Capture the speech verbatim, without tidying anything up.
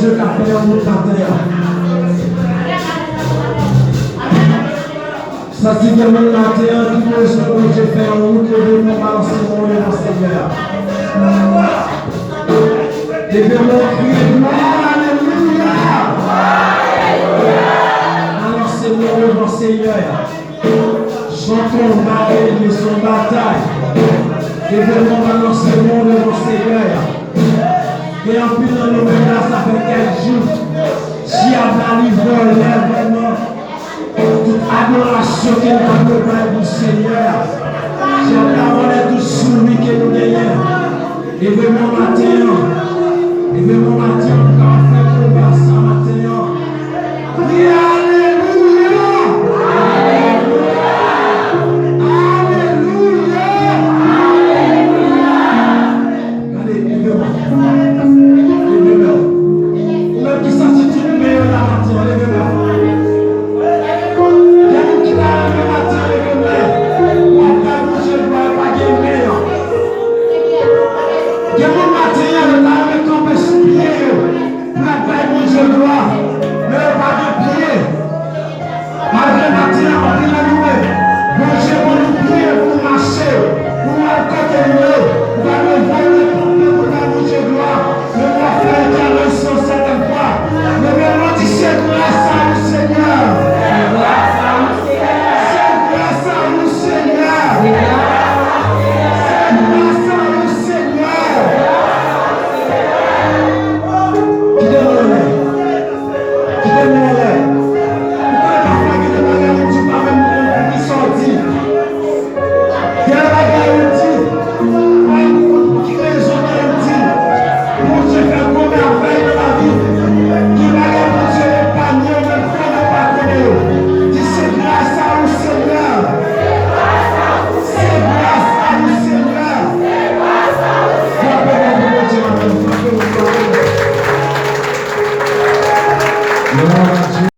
Bondye ka fè yon wout nan tè a. Santi gen moun nan tè a ki bezwen Bondye fè yon wout, leve men w, balanse men w devan Senyè a. Leve men w, kriye glwa, alelouya! Balanse men w devan Senyè a. Se yon konba ke l ye, se yon batay. Leve men w, balanse men w devan Senyè a. Gen anpil nan nou menm la, sa fè kèk jou dyab la li vòlè vrèman tout adorasyon ke nou ta dwe bay pou Senyè a. Dyab la vòlè tout souri ke nou genyen. Leve men w maten an. Leve men w maten an pou w kapab fè konba sa maten an. Kriye alelouya! Alelouya! Gade, leve men w. Leve men w. Ou menm ki santi tout men yo la maten an, leve men w. Gen moun ki ta renmen maten an leve men. W ap bay Bondye glwa, pa gen men an. Gen moun maten an, yo ta renmen kanpe sou pye yo pou y ap bay Bondye glwa, men yo pa gen pye. Malgre maten an, anpil nan nou menm, Bondye ban nou pye pou nou mache, pou nou al kote nou ye. Ou pa dwe vole kanpe pou bay Bondye glwa. Men w ap fè yon entèvansyon sètèn fwa. Leve men w, di, se gras a ou, Senyè. Se gras a ou, Senyè. Se gras a ou, Senyè. Kite nou anlè. Kite nou anlè. Ou konnen pafwa gen de bagay ou di, ou pa menm konn poukisa w di. Gen de bagay ou di, ou pa menm konn pou ki rezon ke ou di. Bondye fè gwo mèvèy nan lavi w. Gen bagay Bondye epanye w, menm konnen ou pa konnen yo. Di, se gras a ou, Senyè. Se gras a ou, Senyè. Frape men pou Bondye maten, frape men pou Bondye.